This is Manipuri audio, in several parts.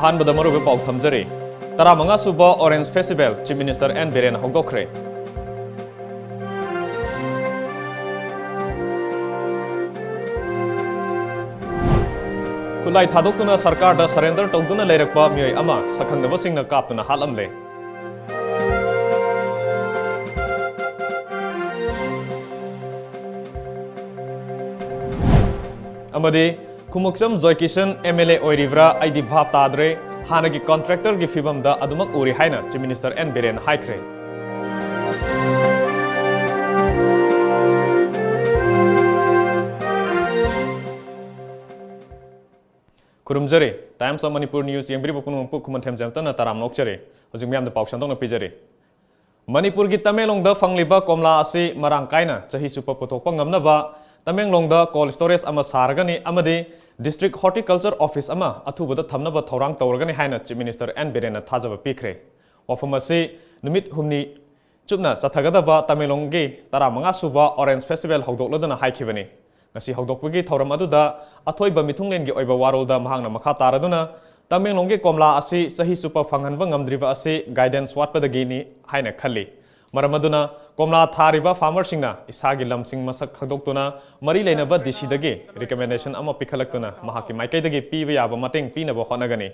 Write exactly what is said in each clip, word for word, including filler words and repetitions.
ꯑꯍꯥꯟꯕꯗ ꯃꯔꯨꯑꯣꯏꯕ ꯄꯥꯎ ꯊꯝꯖꯔꯤ꯫ ꯇꯔꯥꯃꯉꯥ ꯁꯨꯕ Orange Festival Chief Minister N ꯕꯤꯔꯦꯟꯅ ꯍꯧꯗꯣꯛꯈ꯭ꯔꯦ꯫ ꯈꯨꯠꯂꯥꯏ ꯊꯥꯗꯣꯛꯇꯨꯅ ꯁꯔꯀꯥꯔꯗ surrender ꯇꯧꯗꯨꯅ ꯂꯩꯔꯛꯄ ꯃꯤꯑꯣꯏ ꯑꯃ ꯁꯛꯈꯪꯗꯕꯁꯤꯡꯅ ꯀꯥꯞꯇꯨꯅ ꯍꯥꯠꯂꯝꯂꯦ꯫ ꯑꯃꯗꯤ ꯈꯨꯃꯨꯛꯆꯝ ꯖꯣꯏꯀꯤꯁꯟ M L A ꯑꯣꯏꯔꯤꯕ꯭ꯔꯥ ꯑꯩꯗꯤ ꯚꯥꯞ ꯇꯥꯗ꯭ꯔꯦ, ꯍꯥꯟꯅꯒꯤ contractorꯒꯤ ꯐꯤꯕꯝꯗ ꯑꯗꯨꯃꯛ ꯎꯔꯤ ꯍꯥꯏꯅ Chief Minister N ꯕꯤꯔꯦꯟꯅ ꯍꯥꯏꯈ꯭ꯔꯦ꯫ ꯈꯨꯔꯨꯝꯖꯔꯤ꯫ Times of Manipur News ꯌꯦꯡꯕꯤꯔꯤꯕ ꯄꯨꯝꯅꯃꯛꯄꯨ ꯈꯨꯃꯟꯊꯦꯝ ꯖꯦꯟꯇꯅ ꯇꯔꯥꯝꯅ ꯑꯣꯛꯆꯔꯤ꯫ ꯍꯧꯖꯤꯛ ꯃꯤꯌꯥꯝꯗ ꯄꯥꯎ ꯁꯟꯗꯣꯛꯅ ꯄꯤꯖꯔꯤ꯫ ꯃꯅꯤꯄꯨꯔꯒꯤ ꯇꯃꯦꯡꯂꯣꯡꯗ ꯐꯪꯂꯤꯕ ꯀꯣꯝꯂꯥ ꯑꯁꯤ ꯃꯔꯥꯡ ꯀꯥꯏꯅ ꯆꯍꯤ ꯆꯨꯞꯄ ꯄꯨꯊꯣꯛꯄ ꯉꯝꯅꯕ ꯇꯃꯦꯡꯂꯣꯡꯗ cold storage ꯑꯃ ꯁꯥꯔꯒꯅꯤ ꯑꯃꯗꯤ District Horticulture Office ꯑꯃ ꯑꯊꯨꯕꯗ ꯊꯝꯅꯕ ꯊꯧꯔꯥꯡ ꯇꯧꯔꯒꯅꯤ ꯍꯥꯏꯅ Chief Minister N ꯕꯤꯔꯦꯟꯅ ꯊꯥꯖꯕ ꯄꯤꯈ꯭ꯔꯦ꯫ ꯋꯥꯐꯝ ꯑꯁꯤ ꯅꯨꯃꯤꯠ ꯍꯨꯝꯅꯤ ꯆꯨꯞꯅ ꯆꯠꯊꯒꯗꯕ ꯇꯃꯦꯡꯂꯣꯡꯒꯤ ꯇꯔꯥꯃꯉꯥ ꯁꯨꯕ Orange Festival ꯍꯧꯗꯣꯛꯂꯗꯨꯅ ꯍꯥꯏꯈꯤꯕꯅꯤ꯫ ꯉꯁꯤ ꯍꯧꯗꯣꯛꯄꯒꯤ ꯊꯧꯔꯝ ꯑꯗꯨꯗ ꯑꯊꯣꯏꯕ ꯃꯤꯊꯨꯡꯂꯦꯟꯒꯤ ꯑꯣꯏꯕ ꯋꯥꯔꯣꯜꯗ ꯃꯍꯥꯛꯅ ꯃꯈꯥ ꯇꯥꯔꯗꯨꯅ, ꯇꯃꯦꯡꯂꯣꯡꯒꯤ ꯀꯣꯝꯂꯥ ꯑꯁꯤ ꯆꯍꯤ ꯆꯨꯞꯄ ꯐꯪꯍꯟꯕ ꯉꯝꯗ꯭ꯔꯤꯕ ꯑꯁꯤ guidance ꯋꯥꯠꯄꯗꯒꯤꯅꯤ ꯍꯥꯏꯅ ꯈꯜꯂꯤ꯫ ꯃꯔꯝ ꯑꯗꯨꯅ ꯀꯣꯝꯂꯥ ꯊꯥꯔꯤꯕ farmerꯁꯤꯡꯅ ꯏꯁꯥꯒꯤ ꯂꯝꯁꯤꯡ ꯃꯁꯛ ꯈꯪꯗꯣꯛꯇꯨꯅ ꯃꯔꯤ ꯂꯩꯅꯕ D Cꯗꯒꯤ recommendation ꯑꯃ ꯄꯤꯈꯠꯂꯛꯇꯨꯅ ꯃꯍꯥꯛꯀꯤ ꯃꯥꯏꯀꯩꯗꯒꯤ ꯄꯤꯕ ꯌꯥꯕ ꯃꯇꯦꯡ ꯄꯤꯅꯕ ꯍꯣꯠꯅꯒꯅꯤ꯫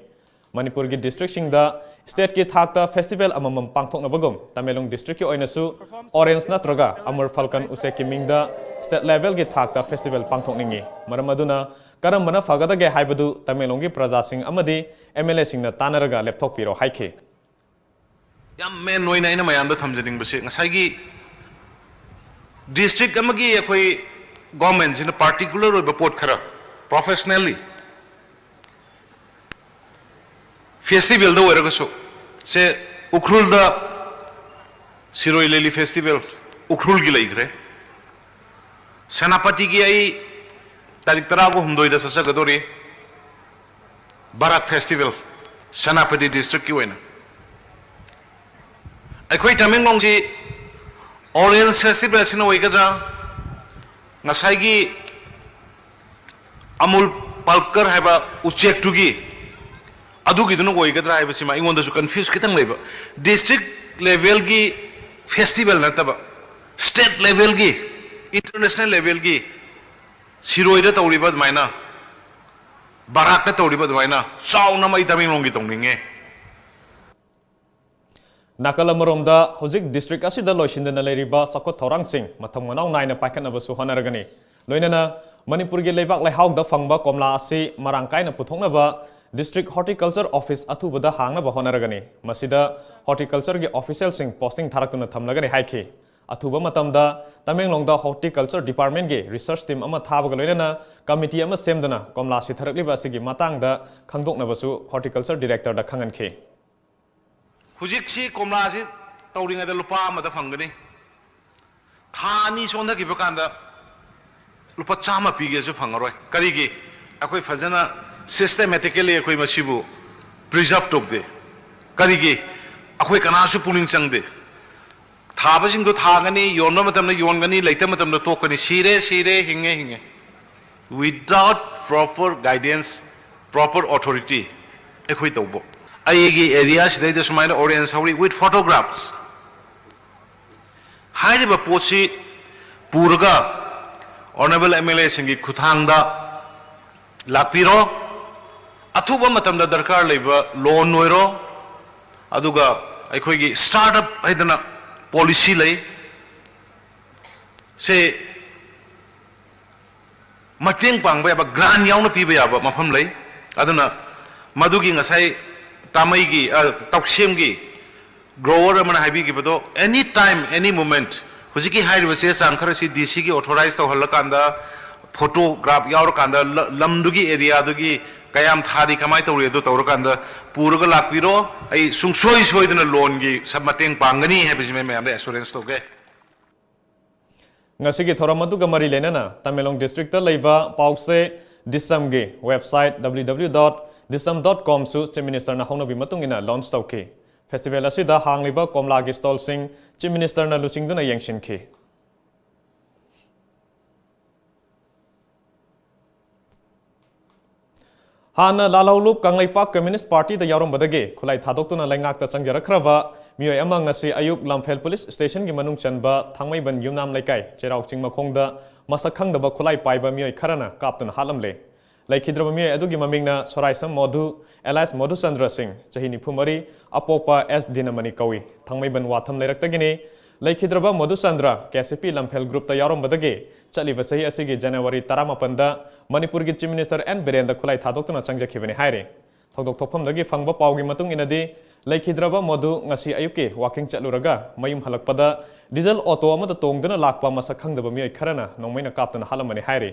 ꯃꯅꯤꯄꯨꯔꯒꯤ districtꯁꯤꯡꯗ stateꯀꯤ ꯊꯥꯛꯇ festival ꯑꯃꯃꯝ ꯄꯥꯡꯊꯣꯛꯅꯕꯒꯨꯝ, ꯇꯃꯦꯡꯂꯣꯡ districtꯀꯤ ꯑꯣꯏꯅꯁꯨ Orange ꯅꯠꯇ꯭ꯔꯒ Amur Falcon ꯎꯆꯦꯛꯀꯤ ꯃꯤꯡꯗ state levelꯒꯤ ꯊꯥꯛꯇ festival ꯄꯥꯡꯊꯣꯛꯅꯤꯡꯏ꯫ ꯃꯔꯝ ꯑꯗꯨꯅ ꯀꯔꯝꯕꯅ ꯐꯒꯗꯒꯦ ꯍꯥꯏꯕꯗꯨ ꯇꯃꯦꯡꯂꯣꯡꯒꯤ ꯄ꯭ꯔꯖꯥꯁꯤꯡ ꯑꯃꯗꯤ M L Aꯁꯤꯡꯅ ꯇꯥꯟꯅꯔꯒ ꯂꯦꯞꯊꯣꯛꯄꯤꯔꯣ ꯍꯥꯏꯈꯤ꯫ ꯌꯥꯝ main ꯑꯣꯏꯅ ꯑꯩꯅ ꯃꯌꯥꯝꯗ ꯊꯝꯖꯅꯤꯡꯕꯁꯦ, ꯉꯁꯥꯏꯒꯤ district ꯑꯃꯒꯤ ꯑꯩꯈꯣꯏ governmentꯁꯤꯅ particular ꯑꯣꯏꯕ ꯄꯣꯠ ꯈꯔ professionally festivalꯗ ꯑꯣꯏꯔꯒꯁꯨ, ꯁꯦ, ꯎꯈ꯭ꯔꯨꯜꯗ ꯁꯤꯔꯣꯏ ꯂꯤꯂꯤ festival ꯎꯈ꯭ꯔꯨꯜꯒꯤ ꯂꯩꯈ꯭ꯔꯦ꯫ ꯁꯦꯅꯥꯄꯇꯤꯒꯤ ꯑꯩ ꯇꯥꯔꯤꯛ ꯇꯔꯥꯒ ꯍꯨꯝꯗꯣꯏꯗ ꯆꯠꯆꯒꯗꯧꯔꯤ ꯕꯔꯥꯛ festival, ꯁꯦꯅꯥꯄꯇꯤ districtꯀꯤ ꯑꯣꯏꯅ꯫ ꯑꯩꯈꯣꯏ ꯇꯃꯦꯡꯂꯣꯡꯁꯤ Orange Festival ꯑꯁꯤꯅ ꯑꯣꯏꯒꯗ꯭ꯔꯥ, ꯉꯁꯥꯏꯒꯤ Amur Falcon ꯍꯥꯏꯕ ꯎꯆꯦꯛꯇꯨꯒꯤ ꯑꯗꯨꯒꯤꯗꯨꯅ ꯑꯣꯏꯒꯗ꯭ꯔꯥ ꯍꯥꯏꯕꯁꯤꯃ ꯑꯩꯉꯣꯟꯗꯁꯨ confuse ꯈꯤꯇꯪ ꯂꯩꯕ꯫ District levelꯒꯤ festival ꯅꯠꯇꯕ, state levelꯒꯤ, international levelꯒꯤ ꯁꯤꯔꯣꯏꯗ ꯇꯧꯔꯤꯕ ꯑꯗꯨꯃꯥꯏꯅ, ꯕꯔꯥꯛꯇ ꯇꯧꯔꯤꯕ ꯑꯗꯨꯃꯥꯏꯅ ꯆꯥꯎꯅ ꯑꯃ ꯑꯩ ꯇꯃꯦꯡꯂꯣꯡꯒꯤ ꯇꯧꯅꯤꯡꯉꯦ꯫ ꯅꯥꯀꯜ ꯑꯃꯔꯣꯝꯗ, ꯍꯧꯖꯤꯛ district ꯑꯁꯤꯗ ꯂꯣꯏꯁꯤꯟꯗꯅ ꯂꯩꯔꯤꯕ ꯆꯥꯎꯈꯠ ꯊꯧꯔꯥꯡꯁꯤꯡ ꯃꯊꯧ ꯃꯅꯥꯎ ꯅꯥꯏꯅ ꯄꯥꯏꯈꯠꯅꯕꯁꯨ ꯍꯣꯠꯅꯔꯒꯅꯤ꯫ ꯂꯣꯏꯅꯅ ꯃꯅꯤꯄꯨꯔꯒꯤ ꯂꯩꯕꯥꯛ ꯂꯩꯍꯥꯎꯗ ꯐꯪꯕ ꯀꯣꯝꯂꯥ ꯑꯁꯤ ꯃꯔꯥꯡ ꯀꯥꯏꯅ ꯄꯨꯊꯣꯛꯅꯕ district horticulture office ꯑꯊꯨꯕꯗ ꯍꯥꯡꯅꯕ ꯍꯣꯠꯅꯔꯒꯅꯤ꯫ ꯃꯁꯤꯗ horticultureꯒꯤ officialꯁꯤꯡ posting ꯊꯥꯔꯛꯇꯨꯅ ꯊꯝꯂꯒꯅꯤ ꯍꯥꯏꯈꯤ꯫ ꯑꯊꯨꯕ ꯃꯇꯝꯗ ꯇꯃꯦꯡꯂꯣꯡꯗ horticulture departmentꯀꯤ research team ꯑꯃ ꯊꯥꯕꯒ ꯂꯣꯏꯅꯅ committee ꯑꯃ ꯁꯦꯝꯗꯨꯅ ꯀꯣꯝꯂꯥ ꯁꯤꯊꯔꯛꯂꯤꯕ ꯑꯁꯤꯒꯤ ꯃꯇꯥꯡꯗ ꯈꯪꯗꯣꯛꯅꯕꯁꯨ horticulture directorꯗ ꯈꯪꯍꯟꯈꯤ꯫ ꯍꯧꯖꯤꯛꯁꯤ ꯀꯣꯝꯂꯥꯁꯤ ꯇꯧꯔꯤꯉꯩꯗ ꯂꯨꯄꯥ ꯑꯃꯗ ꯐꯪꯒꯅꯤ꯫ ꯊꯥ ꯑꯅꯤ ꯆꯣꯟꯊꯈꯤꯕ ꯀꯥꯟꯗ ꯂꯨꯄꯥ ꯆꯥꯝꯃ ꯄꯤꯒꯦꯁꯨ ꯐꯪꯉꯔꯣꯏ꯫ ꯀꯔꯤꯒꯤ? ꯑꯩꯈꯣꯏ ꯐꯖꯅ systematically ꯑꯩꯈꯣꯏ ꯃꯁꯤꯕꯨ preserve ꯇꯧꯗꯦ꯫ ꯀꯔꯤꯒꯤ? ꯑꯩꯈꯣꯏ ꯀꯅꯥꯁꯨ ꯄꯨꯛꯅꯤꯡ ꯆꯪꯗꯦ꯫ ꯊꯥꯕꯁꯤꯡꯗꯣ ꯊꯥꯒꯅꯤ, ꯌꯣꯟꯕ ꯃꯇꯝꯗ ꯌꯣꯟꯒꯅꯤ, ꯂꯩꯇꯕ ꯃꯇꯝꯗ ꯇꯣꯛꯀꯅꯤ꯫ ꯁꯤꯔꯦ, ꯁꯤꯔꯦ, ꯍꯤꯡꯉꯦ, ꯍꯤꯡꯉꯦ꯫ Without proper guidance, proper authority ꯑꯩꯈꯣꯏ ꯇꯧꯕ꯫ ꯑꯩꯒꯤ areaꯁꯤꯗꯩꯗ ꯁꯨꯃꯥꯏꯅ orange ꯍꯧꯔꯤ with photographs ꯍꯥꯏꯔꯤꯕ ꯄꯣꯠꯁꯤ ꯄꯨꯔꯒ honourable MLAꯁꯤꯡꯒꯤ ꯈꯨꯠꯊꯥꯡꯗ ꯂꯥꯛꯄꯤꯔꯣ꯫ ꯑꯊꯨꯕ ꯃꯇꯝꯗ ꯗꯔꯀꯥꯔ ꯂꯩꯕ loan ꯑꯣꯏꯔꯣ, ꯑꯗꯨꯒ ꯑꯩꯈꯣꯏꯒꯤ startup ꯍꯥꯏꯗꯅ policy ꯂꯩ꯫ ꯁꯦ ꯃꯇꯦꯡ ꯄꯥꯡꯕ ꯌꯥꯕ, grant ꯌꯥꯎꯅ ꯄꯤꯕ ꯌꯥꯕ ꯃꯐꯝ ꯂꯩ꯫ ꯑꯗꯨꯅ ꯃꯗꯨꯒꯤ ꯉꯁꯥꯏ ꯇꯥꯃꯩꯒꯤ, ꯑ, ꯇꯧꯁꯦꯝꯒꯤ grower ꯑꯃꯅ ꯍꯥꯏꯕꯤꯈꯤꯕꯗꯣ, any time, any moment, ꯍꯧꯖꯤꯛꯀꯤ ꯍꯥꯏꯔꯤꯕ ꯆꯦ ꯆꯥꯡ ꯈꯔꯁꯤ DCꯒꯤ authorize ꯇꯧꯍꯜꯂꯀꯥꯟꯗ, photograph ꯌꯥꯎꯔꯀꯥꯟꯗ, ꯂ-, ꯂꯝꯗꯨꯒꯤ areaꯗꯨꯒꯤ ꯀꯌꯥꯝ ꯊꯥꯔꯤ, ꯀꯃꯥꯏꯅ ꯇꯧꯔꯤ ꯑꯗꯨ ꯇꯧꯔꯀꯥꯟꯗ ꯄꯨꯔꯒ ꯂꯥꯛꯄꯤꯔꯣ꯫ ꯑꯩ ꯁꯨꯡꯁꯣꯏ ꯁꯣꯏꯗꯅ loanꯒꯤ ꯁ-, ꯃꯇꯦꯡ ꯄꯥꯡꯒꯅꯤ ꯍꯥꯏꯕꯁꯤꯃ ꯃꯌꯥꯝꯗ assurance ꯇꯧꯒꯦ꯫ ꯉꯁꯤꯒꯤ ꯊꯧꯔꯝ ꯑꯗꯨꯒ ꯃꯔꯤ ꯂꯩꯅꯅ ꯇꯃꯦꯡꯂꯣꯡ districtꯇ ꯂꯩꯕ ꯄꯥꯎꯆꯦ ꯗꯤꯁꯝꯒꯤ website W W W dot disam dot comꯁꯨ Chief Ministerꯅ ꯍꯧꯅꯕꯤ ꯃꯇꯨꯡ ꯏꯟꯅ launch ꯇꯧꯈꯤ꯫ Festival ꯑꯁꯤꯗ ꯍꯥꯡꯂꯤꯕ ꯀꯣꯝꯂꯥꯒꯤ stallꯁꯤꯡ Chief Ministerꯅ ꯂꯨꯆꯤꯡꯗꯨꯅ ꯌꯦꯡꯁꯤꯟꯈꯤ꯫ ꯍꯥꯟꯅ ꯂꯥꯜꯍꯧꯂꯨꯞ ꯀꯪꯂꯩꯄꯥꯛ ꯀꯝꯃ꯭ꯌꯨꯅꯤꯁ꯭ꯠ ꯄꯥꯔꯇꯤꯗ ꯌꯥꯎꯔꯝꯕꯗꯒꯤ ꯈꯨꯠꯂꯥꯏ ꯊꯥꯗꯣꯛꯇꯨꯅ ꯂꯩꯉꯥꯛꯇ ꯆꯪꯖꯔꯛꯈ꯭ꯔꯕ ꯃꯤꯑꯣꯏ ꯑꯃ ꯉꯁꯤ ꯑꯌꯨꯛ ꯂꯝꯐꯦꯜ ꯄꯨꯂꯤꯁ ꯁ꯭ꯇꯦꯁꯟꯒꯤ ꯃꯅꯨꯡ ꯆꯟꯕ ꯊꯥꯡꯃꯩꯕꯟ ꯌꯨꯝꯅꯥꯝ ꯂꯩꯀꯥꯏ ꯆꯩꯔꯥꯎ ꯆꯤꯡ ꯃꯈꯣꯡꯗ ꯃꯁꯛ ꯈꯪꯗꯕ ꯈꯨꯠꯂꯥꯏ ꯄꯥꯏꯕ ꯃꯤꯑꯣꯏ ꯈꯔꯅ ꯀꯥꯞꯇꯨꯅ ꯍꯥꯠꯂꯝꯂꯦ꯫ ꯂꯩꯈꯤꯗ꯭ꯔꯕ ꯃꯤꯑꯣꯏ ꯑꯗꯨꯒꯤ ꯃꯃꯤꯡꯅ ꯁꯣꯔꯥꯏꯁꯝ ꯃꯣꯙꯨ alias ꯃꯣꯙꯨꯆꯟꯗ꯭ꯔ ꯁꯤꯡ, ꯆꯍꯤ ꯅꯤꯐꯨ ꯃꯔꯤ, ꯑꯄꯣꯛꯄ ꯑꯦꯁ ꯗꯤꯅꯃꯅꯤ ꯀꯧꯏ꯫ ꯊꯥꯡꯃꯩꯕꯟ ꯋꯥꯊꯝ ꯂꯩꯔꯛꯇꯒꯤꯅꯤ꯫ ꯂꯩꯈꯤꯗ꯭ꯔꯕ ꯃꯣꯙꯨꯆꯟꯗ꯭ꯔ ꯀꯦ ꯁꯤ ꯄꯤ ꯂꯝꯐꯦꯜ ꯒ꯭ꯔꯨꯞꯇ ꯌꯥꯎꯔꯝꯕꯗꯒꯤ ꯆꯠꯂꯤꯕ ꯆꯍꯤ ꯑꯁꯤꯒꯤ ꯖꯅꯋꯥꯔꯤ ꯇꯔꯥꯃꯥꯄꯟꯗ ꯃꯅꯤꯄꯨꯔꯒꯤ ꯆꯤꯐ ꯃꯤꯅꯤꯁꯇꯔ ꯑꯦꯟ ꯕꯤꯔꯦꯟꯗ ꯈꯨꯠꯂꯥꯏ ꯊꯥꯗꯣꯛꯇꯨꯅ ꯆꯪꯖꯈꯤꯕꯅꯤ ꯍꯥꯏꯔꯤ꯫ ꯊꯧꯗꯣꯛ ꯊꯣꯛꯐꯝꯗꯒꯤ ꯐꯪꯕ ꯄꯥꯎꯒꯤ ꯃꯇꯨꯡ ꯏꯟꯅꯗꯤ, ꯂꯩꯈꯤꯗ꯭ꯔꯕ ꯃꯣꯙꯨ ꯉꯁꯤ ꯑꯌꯨꯛꯀꯤ ꯋꯥꯀꯤꯡ ꯆꯠꯂꯨꯔꯒ ꯃꯌꯨꯝ ꯍꯜꯂꯛꯄꯗ ꯗꯤꯖꯜ ꯑꯣꯇꯣ ꯑꯃꯗ ꯇꯣꯡꯗꯨꯅ ꯂꯥꯛꯄ ꯃꯁꯛ ꯈꯪꯗꯕ ꯃꯤꯑꯣꯏ ꯈꯔꯅ ꯅꯣꯡꯃꯩꯅ ꯀꯥꯞꯇꯨꯅ ꯍꯥꯠꯂꯝꯕꯅꯤ ꯍꯥꯏꯔꯤ꯫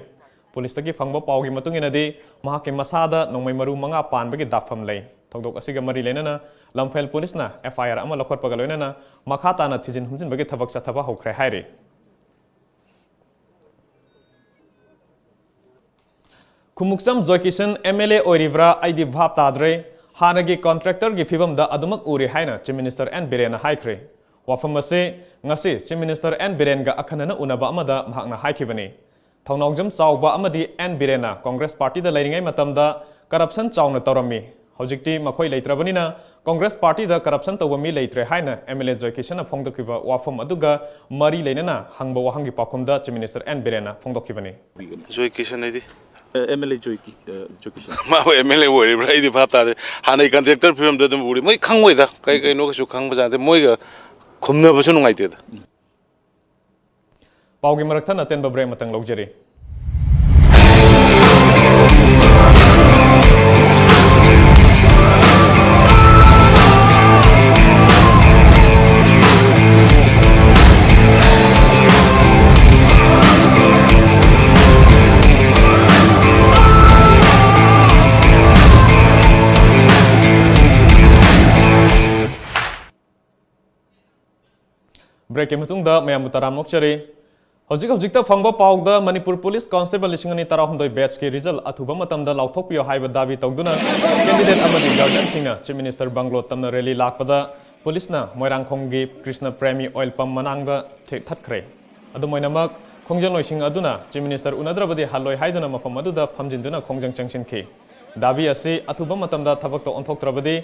ꯄꯨꯂꯤꯁꯇꯒꯤ ꯐꯪꯕ ꯄꯥꯎꯒꯤ ꯃꯇꯨꯡ ꯏꯟꯅꯗꯤ, ꯃꯍꯥꯛꯀꯤ ꯃꯁꯥꯗ ꯅꯣꯡꯃꯩ ꯃꯔꯨ ꯃꯉꯥ ꯄꯥꯟꯕꯒꯤ ꯗꯥꯛꯐꯝ ꯂꯩ꯫ ꯊꯧꯗꯣꯛ ꯑꯁꯤꯒ ꯃꯔꯤ ꯂꯩꯅꯅ ꯂꯝꯐꯦꯜ ꯄꯨꯂꯤꯁꯅ ꯑꯦꯐ ꯑꯥꯏ ꯑꯥꯔ ꯑꯃ ꯂꯧꯈꯠꯄꯒ ꯂꯣꯏꯅꯅ ꯃꯈꯥ ꯇꯥꯅ ꯊꯤꯖꯤꯟ ꯍꯨꯝꯖꯤꯟꯕꯒꯤ ꯊꯕꯛ ꯆꯠꯊꯕ ꯍꯧꯈ꯭ꯔꯦ ꯍꯥꯏꯔꯤ꯫ ꯈꯨꯃꯨꯛꯆꯝ ꯖꯣꯏꯀꯤꯁꯟ ꯑꯦꯝ ꯑꯦꯜ ꯑꯦ ꯑꯣꯏꯔꯤꯕ꯭ꯔꯥ ꯑꯩꯗꯤ ꯚꯥꯞ ꯇꯥꯗ꯭ꯔꯦ, ꯍꯥꯟꯅꯒꯤ ꯀꯟꯇ꯭ꯔꯦꯛꯇꯔꯒꯤ ꯐꯤꯕꯝꯗ ꯑꯗꯨꯃꯛ ꯎꯔꯤ ꯍꯥꯏꯅ ꯆꯤꯐ ꯃꯤꯅꯤꯁꯇꯔ ꯑꯦꯟ ꯕꯤꯔꯦꯟꯅ ꯍꯥꯏꯈ꯭ꯔꯦ꯫ ꯋꯥꯐꯝ ꯑꯁꯤ ꯉꯁꯤ ꯆꯤꯐ ꯃꯤꯅꯤꯁꯇꯔ ꯑꯦꯟ ꯕꯤꯔꯦꯟꯒ ꯑꯈꯟꯅꯅ ꯎꯅꯕ ꯑꯃꯗ ꯃꯍꯥꯛꯅ ꯍꯥꯏꯈꯤꯕꯅꯤ꯫ ꯊꯧꯅꯥꯎꯖꯝ ꯆꯥꯎꯕ ꯑꯃꯗꯤ ꯑꯦꯟ ꯕꯤꯔꯦꯟꯅ ꯀꯣꯡꯒ꯭ꯔꯦꯁ ꯄꯥꯔꯇꯤꯗ ꯂꯩꯔꯤꯉꯩ ꯃꯇꯝꯗ ꯀꯔꯞꯁꯟ ꯆꯥꯎꯅ ꯇꯧꯔꯝꯃꯤ꯫ ꯍꯧꯖꯤꯛꯇꯤ ꯃꯈꯣꯏ ꯂꯩꯇ꯭ꯔꯕꯅꯤꯅ ꯀꯣꯡꯒ꯭ꯔꯦꯁ ꯄꯥꯔꯇꯤꯗ ꯀꯔꯞꯁꯟ ꯇꯧꯕ ꯃꯤ ꯂꯩꯇ꯭ꯔꯦ ꯍꯥꯏꯅ ꯑꯦꯝ ꯑꯦꯜ ꯑꯦ ꯖꯣꯏꯀꯤꯁꯟꯅ ꯐꯣꯡꯗꯣꯛꯈꯤꯕ ꯋꯥꯐꯝ ꯑꯗꯨꯒ ꯃꯔꯤ ꯂꯩꯅꯅ ꯍꯪꯕ ꯋꯥꯍꯪꯒꯤ ꯄꯥꯎꯈꯨꯝꯗ ꯆꯤꯐ ꯃꯤꯅꯤꯁꯇꯔ ꯑꯦꯟ ꯕꯤꯔꯦꯟꯅ ꯐꯣꯡꯗꯣꯛꯈꯤꯕꯅꯤ꯫ ꯖꯣꯏꯀꯤꯁꯟ ꯍꯥꯏꯗꯤ? ꯑꯦꯝ ꯑꯦꯜ ꯑꯦ ꯖꯣꯏꯀꯤ, ꯑ, ꯖꯣꯏꯀꯤꯁꯟ꯫ ꯃꯥꯕꯨ ꯑꯦꯝ ꯑꯦꯜ ꯑꯦ ꯑꯣꯏꯔꯤꯕ꯭ꯔꯥ ꯑꯩꯗꯤ ꯚꯥꯞ ꯇꯥꯗ꯭ꯔꯦ꯫ ꯍꯥꯟꯅꯩ ꯀꯟꯇ꯭ꯔꯦꯛꯇꯔ ꯐꯤꯕꯝꯗ ꯑꯗꯨꯝ ꯎꯔꯤ꯫ ꯃꯣꯏ ꯈꯪꯉꯣꯏꯗ, ꯀꯩ ꯀꯩꯅꯣ ꯀꯩꯁꯨ ꯈꯪꯕꯖꯥꯠ ꯅꯠꯇꯦ꯫ ꯃꯣꯏꯒ ꯈꯨꯝꯅꯕꯁꯨ ꯅꯨꯡꯉꯥꯏꯇꯦꯗ꯫ ꯄꯥꯎꯒꯤ ꯃꯔꯛ ꯊꯠꯅ ꯑꯇꯦꯟꯕ ꯕ꯭ꯔꯦꯛ ꯑꯃꯇꯪ ꯂꯧꯖꯔꯤ꯫ ꯕ꯭ꯔꯦꯛꯀꯤ ꯃꯇꯨꯡꯗ ꯃꯌꯥꯝꯕꯨ ꯇꯔꯥꯝꯅ ꯑꯣꯛꯆꯔꯤ꯫ ꯍꯧꯖꯤꯛ ꯍꯧꯖꯤꯛꯇ ꯐꯪꯕ ꯄꯥꯎꯗ ꯃꯅꯤꯄꯨꯔ ꯄꯨꯂꯤꯁ ꯀꯣꯟꯁꯇꯦꯕꯜ ꯂꯤꯁꯤꯡ ꯑꯅꯤ ꯇꯔꯥꯍꯨꯝꯗꯣꯏ ꯕꯦꯠꯁꯀꯤ ꯔꯤꯖꯜ ꯑꯊꯨꯕ ꯃꯇꯝꯗ ꯂꯥꯎꯊꯣꯛꯄꯤꯌꯨ ꯍꯥꯏꯕ ꯗꯥꯕꯤ ꯇꯧꯗꯨꯅ ꯀꯦꯟꯗꯤꯗꯦꯠ ꯑꯃꯗꯤ ꯒꯥꯔꯖꯤꯌꯟꯁꯤꯡꯅ ꯆꯤꯐ ꯃꯤꯅꯤꯁꯇꯔ ꯕꯪꯒ꯭ꯂꯣ ꯇꯝꯅ ꯔꯦꯂꯤ ꯂꯥꯛꯄꯗ ꯄꯨꯂꯤꯁꯅ ꯃꯣꯏꯔꯥꯡꯈꯣꯝꯒꯤ ꯀ꯭ꯔꯤꯁꯅ ꯄ꯭ꯔꯦꯃꯤ ꯑꯣꯏꯜ ꯄꯝ ꯃꯅꯥꯛꯇ ꯊꯦ-, ꯊꯠꯈ꯭ꯔꯦ꯫ ꯑꯗꯨꯝ ꯑꯣꯏꯅꯃꯛ, ꯈꯣꯡꯖꯪꯂꯣꯏꯁꯤꯡ ꯑꯗꯨꯅ ꯆꯤꯐ ꯃꯤꯅꯤꯁꯇꯔ ꯎꯅꯗ꯭ꯔꯕꯗꯤ ꯍꯜꯂꯣꯏ ꯍꯥꯏꯗꯨꯅ ꯃꯐꯝ ꯑꯗꯨꯗ ꯐꯝꯖꯤꯟꯗꯨꯅ ꯈꯣꯡꯖꯪ ꯆꯪꯁꯤꯟꯈꯤ꯫ ꯗꯥꯕꯤ ꯑꯁꯤ ꯑꯊꯨꯕ ꯃꯇꯝꯗ ꯊꯕꯛꯇ ꯑꯣꯟꯊꯣꯛꯇ꯭ꯔꯕꯗꯤ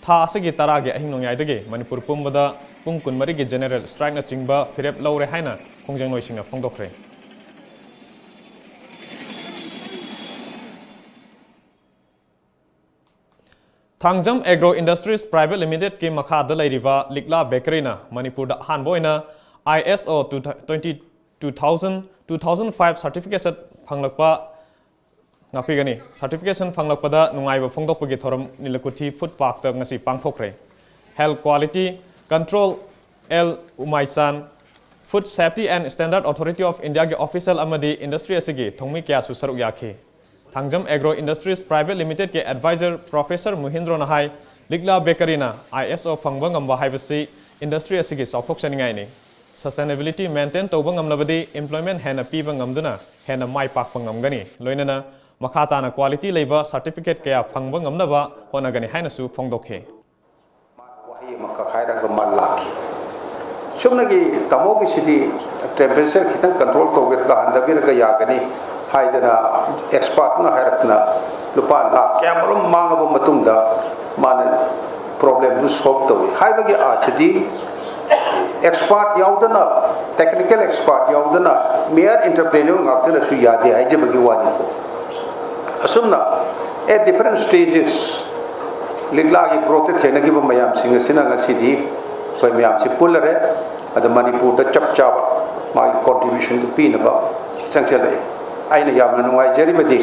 ꯊꯥ ꯑꯁꯤꯒꯤ ꯇꯔꯥꯒꯤ ꯑꯍꯤꯡ ꯅꯣꯡꯌꯥꯏꯗꯒꯤ ꯃꯅꯤꯄꯨꯔ ꯄꯨꯝꯕꯗ ꯄꯨꯡ ꯀꯨꯟꯃꯔꯤꯒꯤ ꯖꯦꯅꯦꯔꯦꯜ ꯁ꯭ꯇ꯭ꯔꯥꯏꯛꯅꯆꯤꯡꯕ ꯐꯤꯔꯦꯞ ꯂꯧꯔꯦ ꯍꯥꯏꯅ ꯈꯣꯡꯖꯪꯂꯣꯏꯁꯤꯡꯅ ꯐꯣꯡꯗꯣꯛꯈ꯭ꯔꯦ꯫ ꯊꯥꯡꯖꯝ ꯑꯦꯒ꯭ꯔꯣ ꯏꯟꯗꯁꯇ꯭ꯔꯤꯁ ꯄ꯭ꯔꯥꯏꯚꯦꯠ ꯂꯤꯃꯤꯇꯦꯗꯀꯤ ꯃꯈꯥꯗ ꯂꯩꯔꯤꯕ ꯂꯤꯛꯂꯥ ꯕꯦꯀꯔꯤꯅ ꯃꯅꯤꯄꯨꯔꯗ ꯑꯍꯥꯟꯕ ꯑꯣꯏꯅ ISO twenty two thousand two thousand five certification ꯐꯪꯂꯛꯄ ꯉꯥꯛꯄꯤꯒꯅꯤ꯫ Certification ꯐꯪꯂꯛꯄꯗ ꯅꯨꯡꯉꯥꯏꯕ ꯐꯣꯡꯗꯣꯛꯄꯒꯤ ꯊꯧꯔꯝ ꯅꯤꯂꯀꯨꯊꯤ ꯐꯨꯗ ꯄꯥꯔꯛꯇ ꯉꯁꯤ ꯄꯥꯡꯊꯣꯛꯈ꯭ꯔꯦ꯫ Health Quality Control, L Umaichan, Food Safety and Standard Authority of Indiaꯒꯤ official ꯑꯃꯗꯤ ꯏꯟꯗꯁꯇ꯭ꯔꯤ ꯑꯁꯤꯒꯤ ꯊꯧꯃꯤ ꯀꯌꯥꯁꯨ ꯁꯔꯨꯛ ꯌꯥꯈꯤ꯫ ꯊꯥꯡꯖꯝ ꯑꯦꯒ꯭ꯔꯣ ꯏꯟꯗꯁꯇ꯭ꯔꯤꯁ ꯄ꯭ꯔꯥꯏꯚꯦꯠ ꯂꯤꯃꯤꯇꯦꯗꯀꯤ ꯑꯦꯗꯚꯥꯏꯖꯔ ꯄ꯭ꯔꯣꯐꯦꯁꯔ ꯃꯨꯍꯤꯟꯗ꯭ꯔꯣꯅ ꯍꯥꯏ, ꯂꯤꯛꯂꯥ ꯕꯦꯀꯔꯤꯅ ISO ꯐꯪꯕ ꯉꯝꯕ ꯍꯥꯏꯕꯁꯤ ꯏꯟꯗꯁꯇ꯭ꯔꯤ ꯑꯁꯤꯒꯤ ꯆꯥꯎꯊꯣꯛꯆꯅꯤꯡꯉꯥꯏꯅꯤ꯫ Sustainability maintain ꯇꯧꯕ ꯉꯝꯂꯕꯗꯤ employment ꯍꯦꯟꯅ ꯄꯤꯕ ꯉꯝꯗꯨꯅ ꯍꯦꯟꯅ ꯃꯥꯏ ꯄꯥꯛꯄ ꯉꯝꯒꯅꯤ꯫ ꯂꯣꯏꯅꯅ ꯃꯈꯥ ꯇꯥꯅ quality ꯂꯩꯕ certificate ꯀꯌꯥ ꯐꯪꯕ ꯉꯝꯅꯕ ꯍꯣꯠꯅꯒꯅꯤ ꯍꯥꯏꯅꯁꯨ ꯐꯣꯡꯗꯣꯛꯈꯤ꯫ ꯋꯥꯍꯩ ꯑꯃꯈꯛ ꯍꯥꯏꯔꯒ ꯃꯥ ꯂꯥꯛꯈꯤ꯫ ꯆꯨꯝꯅꯒꯤ ꯇꯥꯃꯣꯒꯤꯁꯤꯗꯤ temperature ꯈꯤꯇꯪ control ꯇꯧꯕꯤꯔꯒ ꯍꯟꯊꯕꯤꯔꯒ ꯌꯥꯒꯅꯤ ꯍꯥꯏꯗꯅ expertꯅ ꯍꯥꯏꯔꯛꯇꯅ ꯂꯨꯄꯥ ꯂꯥꯈ ꯀꯌꯥꯃꯔꯨꯝ ꯃꯥꯡꯉꯕ ꯃꯇꯨꯡꯗ ꯃꯥꯅ problemꯗꯨ solve ꯇꯧꯏ ꯍꯥꯏꯕꯒꯤ ꯑꯥꯔꯊꯗꯤ expert ꯌꯥꯎꯗꯅ, technical expert ꯌꯥꯎꯗꯅ mere entrepreneur ꯉꯥꯛꯇꯅꯁꯨ ꯌꯥꯗꯦ ꯍꯥꯏꯖꯕꯒꯤ ꯋꯥꯅꯤꯀꯣ꯫ ꯑꯁꯨꯝꯅ at different stages ꯂꯤꯛꯂꯥꯒꯤ growthꯇ ꯊꯦꯡꯅꯈꯤꯕ ꯃꯌꯥꯝꯁꯤꯡ ꯑꯁꯤꯅ ꯉꯁꯤꯗꯤ ꯑꯩꯈꯣꯏ ꯃꯌꯥꯝꯁꯤ ꯄꯨꯜꯂꯔꯦ꯫ ꯑꯗ ꯃꯅꯤꯄꯨꯔꯗ ꯆꯞ ꯆꯥꯕ ꯃꯥꯒꯤ contributionꯗꯨ ꯄꯤꯅꯕ ꯆꯪꯁꯤꯜꯂꯛꯏ꯫ ꯑꯩꯅ ꯌꯥꯝꯅ ꯅꯨꯡꯉꯥꯏꯖꯔꯤꯕꯗꯤ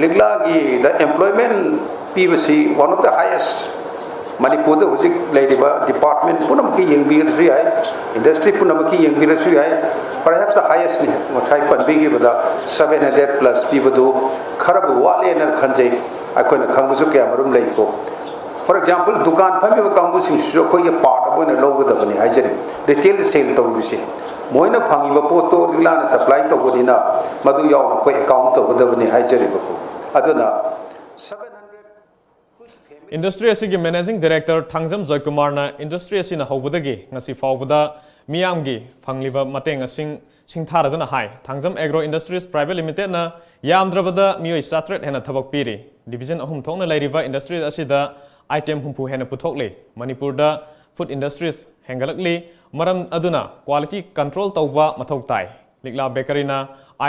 ꯂꯤꯛꯂꯥꯒꯤꯗ employment ꯄꯤꯕꯁꯤ one of the highest ꯃꯅꯤꯄꯨꯔꯗ ꯍꯧꯖꯤꯛ ꯂꯩꯔꯤꯕ department ꯄꯨꯝꯅꯃꯛꯀꯤ ꯌꯦꯡꯕꯤꯔꯁꯨ ꯌꯥꯏ, industry ꯄꯨꯝꯅꯃꯛꯀꯤ ꯌꯦꯡꯕꯤꯔꯁꯨ ꯌꯥꯏ, perhaps the highestꯅꯤ꯫ ꯉꯁꯥꯏ ꯄꯟꯕꯤꯈꯤꯕꯗ seven hundred plus ꯄꯤꯕꯗꯨ ꯈꯔꯕꯨ ꯋꯥꯠꯂꯦꯅ ꯈꯟꯖꯩ꯫ ꯑꯩꯈꯣꯏꯅ ꯈꯪꯕꯁꯨ ꯀꯌꯥꯃꯔꯨꯝ ꯂꯩꯀꯣ꯫ For example, ꯗꯨꯀꯥꯟ ꯐꯝꯃꯤꯕ ꯀꯥꯡꯕꯨꯁꯤꯡꯁꯤꯁꯨ ꯑꯩꯈꯣꯏꯒꯤ part ꯑꯃ ꯑꯣꯏꯅ ꯂꯧꯒꯗꯕꯅꯤ ꯍꯥꯏꯖꯔꯤ꯫ Retail sale ꯇꯧꯔꯤꯕꯁꯤ ꯃꯣꯏꯅ ꯐꯪꯉꯤꯕ ꯄꯣꯠꯇꯣ ꯂꯤꯛꯂꯥꯅ supply ꯇꯧꯕꯅꯤꯅ ꯃꯗꯨ ꯌꯥꯎꯅ ꯑꯩꯈꯣꯏ account ꯇꯧꯒꯗꯕꯅꯤ ꯍꯥꯏꯖꯔꯤꯕꯀꯣ꯫ ꯑꯗꯨꯅ seven hundred ꯏꯟꯗꯁꯇ꯭ꯔꯤ ꯑꯁꯤꯒꯤ ꯃꯦꯅꯦꯖꯤꯡ ꯗꯥꯏꯔꯦꯛꯇꯔ ꯊꯥꯡꯖꯝ ꯖꯣꯏꯀꯨꯃꯥꯔꯅ ꯏꯟꯗꯁꯇ꯭ꯔꯤ ꯑꯁꯤꯅ ꯍꯧꯕꯗꯒꯤ ꯉꯁꯤ ꯐꯥꯎꯕꯗ ꯃꯤꯌꯥꯝꯒꯤ ꯐꯪꯂꯤꯕ ꯃꯇꯦꯡ ꯑꯁꯤꯡ ꯁꯤꯡꯊꯥꯔꯗꯨꯅ ꯍꯥꯏ, ꯊꯥꯡꯖꯝ ꯑꯦꯒ꯭ꯔꯣ ꯏꯟꯗꯁꯇ꯭ꯔꯤꯁ ꯄ꯭ꯔꯥꯏꯚꯦꯠ ꯂꯤꯃꯤꯇꯦꯗꯅ ꯌꯥꯝꯗ꯭ꯔꯕꯗ ꯃꯤꯑꯣꯏ ꯆꯥꯇ꯭ꯔꯦꯠ ꯍꯦꯟꯅ ꯊꯕꯛ ꯄꯤꯔꯤ꯫ Division ꯑꯍꯨꯝ ꯊꯣꯛꯅ ꯂꯩꯔꯤꯕ industry ꯑꯁꯤꯗ item ꯍꯨꯝꯐꯨ ꯍꯦꯟꯅ ꯄꯨꯊꯣꯛꯂꯤ꯫ ꯃꯅꯤꯄꯨꯔꯗ food industries ꯍꯦꯟꯒꯠꯂꯛꯂꯤ꯫ ꯃꯔꯝ ꯑꯗꯨꯅ quality control ꯇꯧꯕ ꯃꯊꯧ ꯇꯥꯏ꯫ ꯂꯤꯛꯂꯥ ꯕꯦꯀꯔꯤꯅ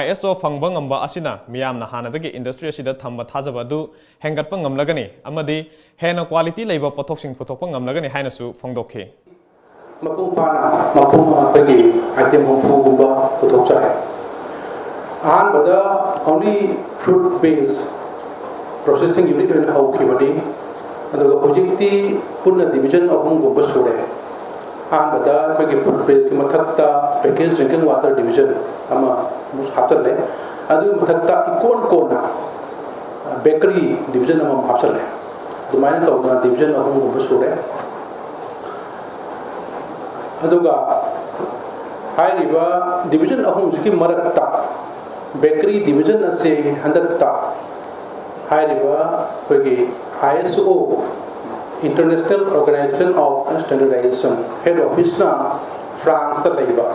ISO ꯐꯪꯕ ꯉꯝꯕ ꯑꯁꯤꯅ ꯃꯤꯌꯥꯝꯅ ꯍꯥꯟꯅꯗꯒꯤ industry ꯑꯁꯤꯗ ꯊꯝꯕ ꯊꯥꯖꯕ ꯑꯗꯨ ꯍꯦꯟꯒꯠꯄ ꯉꯝꯂꯒꯅꯤ ꯑꯃꯗꯤ ꯍꯦꯟꯅ quality ꯂꯩꯕ ꯄꯣꯠꯊꯣꯛꯁꯤꯡ ꯄꯨꯊꯣꯛꯄ ꯉꯝꯂꯒꯅꯤ ꯍꯥꯏꯅꯁꯨ ꯐꯣꯡꯗꯣꯛꯈꯤ꯫ ꯃꯄꯨꯡ ꯐꯥꯅ ꯃꯄꯨꯡ ꯑꯩꯈꯣꯏꯒꯤ item ꯍꯨꯝꯐꯨꯒꯨꯝꯕ ꯄꯨꯊꯣꯛꯆꯔꯦ꯫ ꯑꯍꯥꯟꯕꯗ only fruit based processing unit ꯑꯣꯏꯅ ꯍꯧꯈꯤꯕꯅꯤ꯫ ꯑꯗꯨꯒ ꯍꯧꯖꯤꯛꯇꯤ ꯄꯨꯟꯅ division ꯑꯍꯨꯝꯒꯨꯝꯕ ꯁꯨꯔꯦ꯫ ꯑꯍꯥꯟꯕꯗ ꯑꯩꯈꯣꯏꯒꯤ fruit based ꯀꯤ ꯃꯊꯛꯇ packaged drinking water division ꯑꯃ ꯍꯥꯞꯆꯤꯜꯂꯦ꯫ ꯑꯗꯨꯒꯤ ꯃꯊꯛꯇ ꯏꯀꯣꯟ ꯀꯣꯟꯅ bakery division ꯑꯃꯃꯨꯛ ꯍꯥꯞꯆꯤꯜꯂꯦ꯫ ꯑꯗꯨꯃꯥꯏꯅ ꯇꯧꯗꯅ division ꯑꯍꯨꯝꯒꯨꯝꯕ ꯁꯨꯔꯦ꯫ ꯑꯗꯨꯒ ꯍꯥꯏꯔꯤꯕ division ꯑꯍꯨꯝꯁꯤꯒꯤ ꯃꯔꯛꯇ bakery division ꯑꯁꯤ ꯍꯟꯗꯛꯇ ꯍꯥꯏꯔꯤꯕ ꯑꯩꯈꯣꯏꯒꯤ ISO, International Organization of Standardization head office ꯅ France ꯇ ꯂꯩꯕ,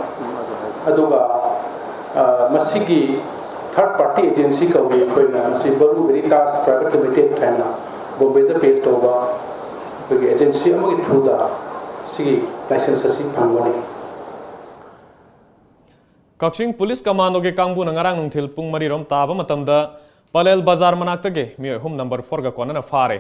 ꯑꯗꯨꯒ ꯑ, ꯃꯁꯤꯒꯤ third party agency ꯀꯧꯏ꯫ ꯑꯩꯈꯣꯏꯅ ꯃꯁꯤ Baru Veritas Private Limited ꯍꯥꯏꯅ ꯕꯣꯝꯕꯦꯗ base ꯇꯧꯕ ꯑꯩꯈꯣꯏꯒꯤ agency ꯑꯃꯒꯤ through ꯗ ꯁꯤꯒꯤ license ꯑꯁꯤ ꯐꯪꯕꯅꯤ꯫ ꯀꯛꯆꯤꯡ ꯄꯨꯂꯤꯁ ꯀꯃꯥꯟꯗꯣꯒꯤ ꯀꯥꯡꯕꯨꯅ ꯉꯔꯥꯡ ꯅꯨꯡꯊꯤꯜ ꯄꯨꯡ ꯃꯔꯤꯔꯣꯝ ꯇꯥꯕ ꯃꯇꯝꯗ ꯄꯂꯦꯜ ꯕꯖꯥꯔ ꯃꯅꯥꯛꯇꯒꯤ ꯃꯤꯑꯣꯏ ꯑꯍꯨꯝ number four ꯒ ꯀꯣꯟꯅꯅ ꯐꯥꯔꯦ꯫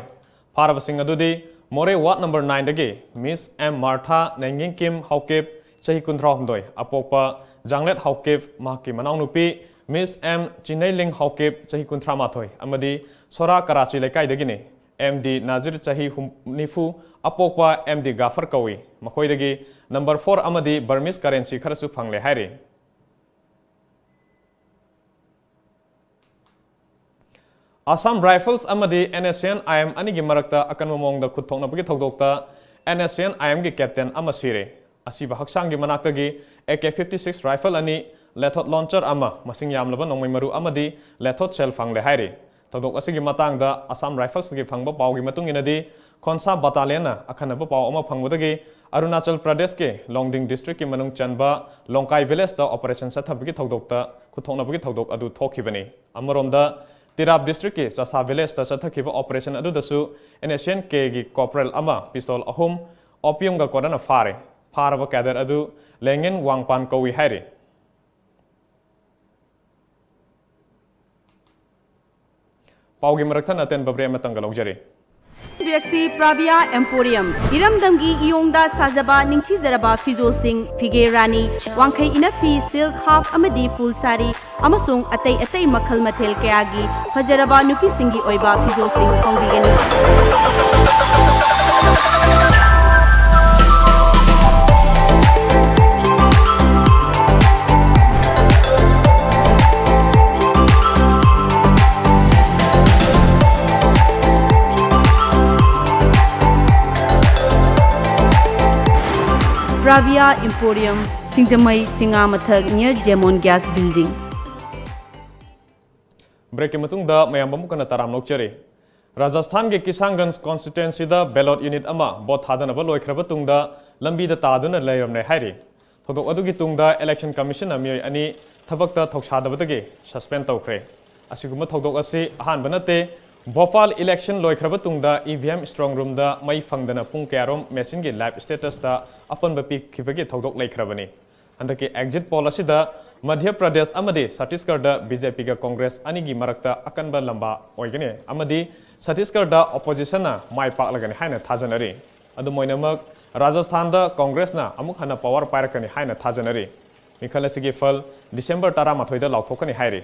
ꯐꯥꯔꯕꯁꯤꯡ ꯑꯗꯨꯗꯤ ꯃꯣꯔꯦ ward number nine ꯗꯒꯤ Miss M Martha ꯅꯦꯡꯒꯤꯡꯀꯤꯝ ꯍꯥꯎꯀꯤꯞ, ꯆꯍꯤ ꯀꯨꯟꯊ꯭ꯔꯥꯍꯨꯝꯗꯣꯏ, ꯑꯄꯣꯛꯄ ꯖꯥꯡꯂꯦꯠ ꯍꯥꯎꯀꯤꯞ, ꯃꯍꯥꯛꯀꯤ ꯃꯅꯥꯎꯅꯨꯄꯤ Miss M ꯆꯤꯅꯩꯂꯤꯡ ꯍꯥꯎꯀꯤꯞ, ꯆꯍꯤ ꯀꯨꯟꯊ꯭ꯔꯥꯃꯥꯊꯣꯏ, ꯑꯃꯗꯤ ꯁꯣꯔꯥ ꯀꯔꯥꯆꯤ ꯂꯩꯀꯥꯏꯗꯒꯤꯅꯤ꯫ M D ꯅꯥꯖꯤꯔ, ꯆꯍꯤ ꯍꯨꯝ-, ꯅꯤꯐꯨ, ꯑꯄꯣꯛꯄ M D ꯒꯥꯐꯔ ꯀꯧꯏ꯫ ꯃꯈꯣꯏꯗꯒꯤ number four ꯑꯃꯗꯤ Burmese currency ꯈꯔꯁꯨ ꯐꯪꯂꯦ ꯍꯥꯏꯔꯤ꯫ Assam Rifles ꯑꯃꯗꯤ NSCN-IM ꯑꯅꯤꯒꯤ ꯃꯔꯛꯇ ꯑꯀꯟꯕ ꯃꯑꯣꯡꯗ ꯈꯨꯠ ꯊꯣꯛꯅꯕꯒꯤ ꯊꯧꯗꯣꯛꯇ NSCN-IM ꯒꯤ captain ꯑꯃ ꯁꯤꯔꯦ꯫ ꯑꯁꯤꯕ ꯍꯛꯆꯥꯡꯒꯤ ꯃꯅꯥꯛꯇꯒꯤ AK fifty six rifle ꯑꯅꯤ, ꯂꯦꯊꯣꯠ launcher ꯑꯃ, ꯃꯁꯤꯡ ꯌꯥꯝꯂꯕ ꯅꯣꯡꯃꯩ ꯃꯔꯨ ꯑꯃꯗꯤ ꯂꯦꯊꯣꯠ shell ꯐꯪꯂꯦ ꯍꯥꯏꯔꯤ꯫ ꯊꯧꯗꯣꯛ ꯑꯁꯤꯒꯤ ꯃꯇꯥꯡꯗ Assam Rifles ꯇꯒꯤ ꯐꯪꯕ ꯄꯥꯎꯒꯤ ꯃꯇꯨꯡ ꯏꯟꯅꯗꯤ, ꯈꯣꯟꯁꯥ battalion ꯅ ꯑꯈꯟꯅꯕ ꯄꯥꯎ ꯑꯃ ꯐꯪꯕꯗꯒꯤ ꯑꯔꯨꯅꯥꯆꯜ ꯄ꯭ꯔꯗꯦꯁꯀꯤ ꯂꯣꯡꯗꯤꯡ district ꯀꯤ ꯃꯅꯨꯡ ꯆꯟꯕ ꯂꯣꯡꯀꯥꯏ village ꯇ operation ꯆꯠꯊꯕꯒꯤ ꯊꯧꯗꯣꯛꯇ ꯈꯨꯠꯊꯣꯛꯅꯕꯒꯤ ꯊꯧꯗꯣꯛ ꯑꯗꯨ ꯊꯣꯛꯈꯤꯕꯅꯤ꯫ ꯑꯃꯔꯣꯝꯗ, ꯇꯤꯔꯥꯞ district ꯀꯤ ꯆꯁꯥ village ꯇ ꯆꯠꯊꯈꯤꯕ operation ꯑꯗꯨꯗꯁꯨ N S C N K ꯒꯤ corporal ꯑꯃ pistol ꯑꯍꯨꯝ opium ꯒ ꯀꯣꯟꯅꯅ ꯐꯥꯔꯦ꯫ ꯐꯥꯔꯕ cadet ꯑꯗꯨ ꯂꯦꯡꯉꯤꯟ ꯋꯥꯡꯄꯥꯟ ꯀꯧꯏ ꯍꯥꯏꯔꯤ꯫ ꯄꯥꯎꯒꯤ ꯃꯔꯛ ꯊꯠꯅ ꯑꯇꯦꯟꯕ break ꯑꯃꯇꯪꯒ ꯂꯧꯖꯔꯤ꯫ ꯕ꯭ꯔꯦꯛꯁꯤ ꯄ꯭ꯔꯥꯚꯤꯌꯥ ꯑꯦꯝꯄꯣꯔꯤꯌꯝ, ꯏꯔꯝꯗꯝꯒꯤ ꯏꯌꯣꯡꯗ ꯁꯥꯖꯕ ꯅꯤꯡꯊꯤꯖꯔꯕ ꯐꯤꯖꯣꯜꯁꯤꯡ, ꯐꯤꯒꯦ ꯔꯥꯅꯤ, ꯋꯥꯡꯈꯩ ꯏꯅꯐꯤ, silk half ꯑꯃꯗꯤ full ꯁꯥꯔꯤ ꯑꯃꯁꯨꯡ ꯑꯇꯩ ꯑꯇꯩ ꯃꯈꯜ ꯃꯊꯦꯜ ꯀꯌꯥꯒꯤ ꯐꯖꯔꯕ ꯅꯨꯄꯤꯁꯤꯡꯒꯤ ꯑꯣꯏꯕ ꯐꯤꯖꯣꯜꯁꯤꯡ ꯐꯪꯕꯤꯒꯅꯤ꯫ ꯄ꯭ꯔꯥꯚꯤꯌꯥ ꯏꯝꯄꯣꯔꯤꯌꯝ, ꯁꯤꯡꯖꯃꯩ, ꯆꯤꯉꯥꯃꯊꯛ, near Jemon Gas Building꯫ Break ꯀꯤ ꯃꯇꯨꯡꯗ ꯃꯌꯥꯝ ꯑꯃꯨꯛ ꯍꯟꯅ ꯇꯔꯥꯝꯅ ꯑꯣꯛꯆꯔꯤ꯫ ꯔꯥꯖꯁꯊꯥꯟꯒꯤ ꯀꯤꯁꯥꯟꯒꯟꯖ constituency ꯗ ballot unit ꯑꯃ vote ꯊꯥꯗꯅꯕ ꯂꯣꯏꯈ꯭ꯔꯕ ꯇꯨꯡꯗ ꯂꯝꯕꯤꯗ ꯇꯥꯗꯨꯅ ꯂꯩꯔꯝꯂꯦ ꯍꯥꯏꯔꯤ꯫ ꯊꯧꯗꯣꯛ ꯑꯗꯨꯒꯤ ꯇꯨꯡꯗ Election Commission ꯅ ꯃꯤꯑꯣꯏ ꯑꯅꯤ ꯊꯕꯛꯇ ꯊꯧꯁꯥꯗꯕꯗꯒꯤ suspend ꯇꯧꯈ꯭ꯔꯦ꯫ ꯑꯁꯤꯒꯨꯝꯕ ꯊꯧꯗꯣꯛ ꯑꯁꯤ ꯑꯍꯥꯟꯕ ꯅꯠꯇꯦ꯫ ꯚꯣꯄꯥꯜ election ꯂꯣꯏꯈ꯭ꯔꯕ ꯇꯨꯡꯗ E V M strong room ꯗ ꯃꯩ ꯐꯪꯗꯅ ꯄꯨꯡ ꯀꯌꯥꯔꯣꯝ machine ꯒꯤ live status ꯇ ꯑꯄꯟꯕ ꯄꯤꯈꯤꯕꯒꯤ ꯊꯧꯗꯣꯛ ꯂꯩꯈ꯭ꯔꯕꯅꯤ꯫ ꯍꯟꯗꯛꯀꯤ exit poll ꯑꯁꯤꯗ ꯃꯙ꯭ꯌ ꯄ꯭ꯔꯗꯦꯁ ꯑꯃꯗꯤ ꯆꯇꯤꯁꯒꯔꯗ B J P ꯒ Congress ꯑꯅꯤꯒꯤ ꯃꯔꯛꯇ ꯑꯀꯟꯕ ꯂꯝꯕꯥ ꯑꯣꯏꯒꯅꯤ ꯑꯃꯗꯤ ꯆꯇꯤꯁꯒꯔꯗ opposition ꯅ ꯃꯥꯏ ꯄꯥꯛꯂꯒꯅꯤ ꯍꯥꯏꯅ ꯊꯥꯖꯅꯔꯤ꯫ ꯑꯗꯨꯝ ꯑꯣꯏꯅꯃꯛ, ꯔꯥꯖꯁꯊꯥꯟꯗ Congress ꯅ ꯑꯃꯨꯛ ꯍꯟꯅ power ꯄꯥꯏꯔꯛꯀꯅꯤ ꯍꯥꯏꯅ ꯊꯥꯖꯅꯔꯤ꯫ ꯃꯤꯈꯜ ꯑꯁꯤꯒꯤ ꯐꯜ December ꯇꯔꯥꯃꯥꯊꯣꯏꯗ ꯂꯥꯎꯊꯣꯛꯀꯅꯤ ꯍꯥꯏꯔꯤ꯫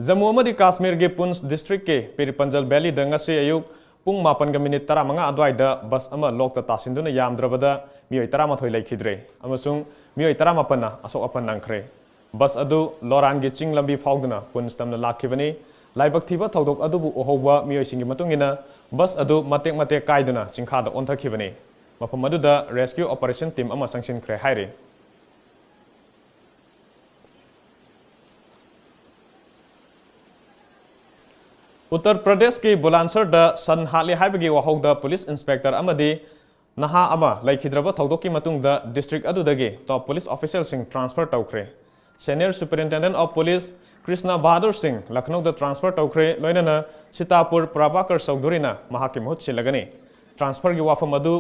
ꯖꯝꯃꯨ ꯑꯃꯗꯤ ꯀꯥꯁꯃꯤꯔꯒꯤ ꯄꯨꯟꯁ district ꯀꯤ ꯄꯤꯔ ꯄꯟꯖꯜ valley ꯗ ꯉꯁꯤ ꯑꯌꯨꯛ ꯄꯨꯡ ꯃꯥꯄꯟꯒ minute ꯇꯔꯥꯃꯉꯥ ꯑꯗꯨꯋꯥꯏꯗ bus ꯑꯃ ꯂꯣꯛꯇ ꯇꯥꯁꯤꯟꯗꯨꯅ ꯌꯥꯝꯗ꯭ꯔꯕꯗ ꯃꯤꯑꯣꯏ ꯇꯔꯥꯃꯥꯊꯣꯏ ꯂꯩꯈꯤꯗ꯭ꯔꯦ ꯑꯃꯁꯨꯡ ꯃꯤꯑꯣꯏ ꯇꯔꯥꯃꯥꯄꯟꯅ ꯑꯁꯣꯛ ꯑꯄꯟ ꯅꯪꯈ꯭ꯔꯦ꯫ Bus ꯑꯗꯨ ꯂꯣꯔꯥꯟꯒꯤ ꯆꯤꯡ ꯂꯝꯕꯤ ꯐꯥꯎꯗꯨꯅ ꯄꯨꯟꯁ ꯇꯝꯅ ꯂꯥꯛꯈꯤꯕꯅꯤ꯫ ꯂꯥꯏꯕꯛ ꯊꯤꯕ ꯊꯧꯗꯣꯛ ꯑꯗꯨꯕꯨ ꯎꯍꯧꯕ ꯃꯤꯑꯣꯏꯁꯤꯡꯒꯤ ꯃꯇꯨꯡ ꯏꯟꯅ, bus ꯑꯗꯨ ꯃꯇꯦꯛ ꯃꯇꯦꯛ ꯀꯥꯏꯗꯨꯅ ꯆꯤꯡꯈꯥꯗ ꯑꯣꯟꯊꯈꯤꯕꯅꯤ꯫ ꯃꯐꯝ ꯑꯗꯨꯗ rescue operation team ꯑꯃ ꯆꯪꯁꯤꯟꯈ꯭ꯔꯦ ꯍꯥꯏꯔꯤ꯫ ꯎꯠꯇꯔ ꯄ꯭ꯔꯗꯦꯁꯀꯤ ꯕꯨꯂꯥꯟꯁꯔꯗ ꯁꯟ ꯍꯥꯠꯂꯤ ꯍꯥꯏꯕꯒꯤ ꯋꯥꯍꯧꯗ police inspector ꯑꯃꯗꯤ ꯅꯍꯥ ꯑꯃ ꯂꯩꯈꯤꯗ꯭ꯔꯕ ꯊꯧꯗꯣꯛꯀꯤ ꯃꯇꯨꯡꯗ district ꯑꯗꯨꯗꯒꯤ top police officialꯁꯤꯡ transfer ꯇꯧꯈ꯭ꯔꯦ꯫ Senior Superintendent of Police Krishna Bahadur ꯁꯤꯡ ꯂꯈꯅꯧꯗ transfer ꯇꯧꯈ꯭ꯔꯦ, ꯂꯣꯏꯅꯅ ꯁꯤꯇꯥꯄꯨꯔ ꯄ꯭ꯔꯚꯥꯀꯔ ꯆꯧꯙꯨꯔꯤꯅ ꯃꯍꯥꯛꯀꯤ ꯃꯍꯨꯠ ꯁꯤꯜꯂꯒꯅꯤ꯫ Transferꯒꯤ ꯋꯥꯐꯝ ꯑꯗꯨ